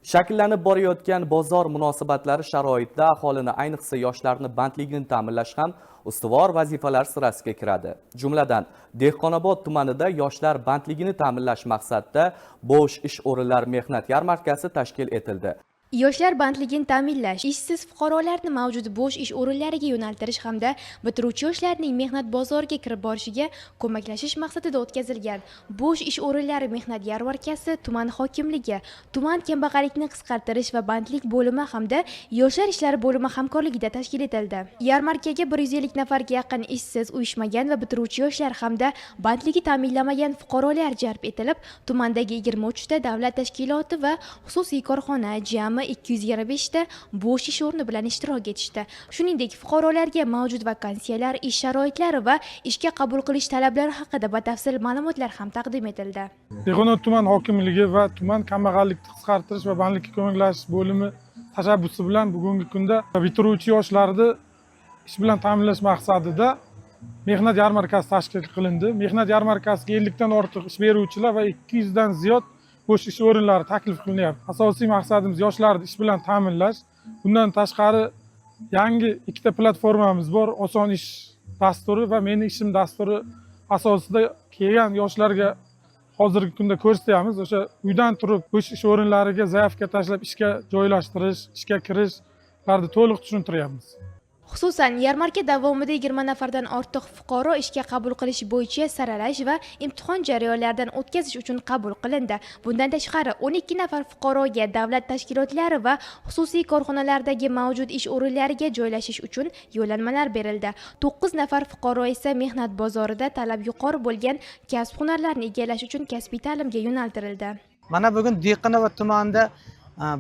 Shakllanib borayotgan bozor munosabatlari sharoitida aholini, ayniqsa yoshlarni bandligini ta'minlash ham ustuvor vazifalar sirasiga kiradi. Jumladan, Dehqonobod tumanida yoshlar bandligini ta'minlash maqsadida bo'sh ish o'rinlar mehnat yarmarkasi tashkil etildi. Yoshlar bandligini ta'minlash, ishsiz fuqarolarni mavjud bo'sh ish o'rinlariga yo'naltirish hamda bitiruvchi yoshlarning mehnat bozoriga kirib borishiga ko'maklashish maqsadida o'tkazilgan bo'sh ish o'rinlari mehnat yarmarkasi tuman hokimligi, tuman kambag'allikni qisqartirish va bandlik bo'limi hamda yoshlar ishlari bo'limi hamkorligida tashkil etildi. Yarmarkaga 150 nafarga yaqin ishsiz, uyushmagan va bitiruvchi yoshlar hamda bandligi ta'minlanmagan fuqarolar jalb etilib, tumandagi 23 ta davlat tashkiloti va xususiy korxona jami 225 ta bo'sh ish o'rni bilan ishtirok etishdi. Shuningdek, fuqarolarga mavjud vakansiyalar, ish sharoitlari va ishga qabul qilish talablari haqida batafsil ma'lumotlar ham taqdim etildi. Dehqonobod tuman hokimligi va tuman kambag'allikni qisqartirish va bandlikka ko'maklashish bo'limi tashabbusi bilan bugungi kunda bitiruvchi yoshlarni ish bilan ta'minlash maqsadida mehnat yarmarkasi tashkil qilindi. Mehnat yarmarkasiga 50 dan ortiq ish beruvchilar va 200 dan ziyod bo'sh ish o'rinlari taklif qilinyapti. Asosiy maqsadimiz yoshlarni ish bilan ta'minlash. Bundan tashqari, yangi ikkita platformamiz bor: Oson ish dasturi va Meni ishim dasturi asosida kelgan yoshlarga hozirgi kunda ko'rsatyapmiz. O'sha uydan turib bo'sh ish o'rinlariga заявка tashlab, ishga joylashtirish, ishga kirishlarni to'liq tushuntiryapmiz. Xususan, yarmarka davomida 20 nafardan ortiq fuqaro ishga qabul qilish bo'yicha saralash va imtihon jarayonlaridan o'tkazish uchun qabul qilindi. Bundan tashqari, 12 nafar fuqaroga davlat tashkilotlari va xususiy korxonalardagi mavjud ish o'rinlariga joylashish uchun yo'llanmalar berildi. 9 nafar fuqaro esa mehnat bozorida talab yuqori bo'lgan kasb hunarlarni egallash uchun kasbiy ta'limga yo'naltirildi. Mana bugun Dehqonobod tumanida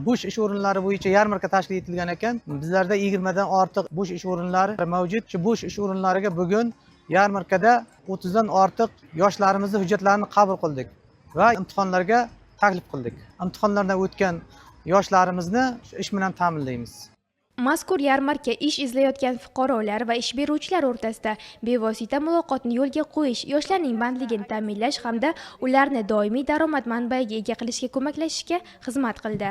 bo'sh ish o'rinlari bo'yicha yarmarka tashkil etilgan ekan. Bizlarda 20 dan ortiq bo'sh ish o'rinlari mavjud. Shu bo'sh ish o'rinlariga bugun yarmarkada 30 dan ortiq yoshlarimizni hujjatlarini qabul qildik va imtihonlarga taklif qildik. Imtihonlardan o'tgan yoshlarimizni shu ish bilan ta'minlaymiz. Mazkur yarmarka ish izlayotgan fuqarolar va ish beruvchilar o'rtasida bevosita muloqotni yo'lga qo'yish, yoshlarning bandligini ta'minlash hamda ularni doimiy daromad manbaiga ega qilishga ko'maklashishga xizmat qildi.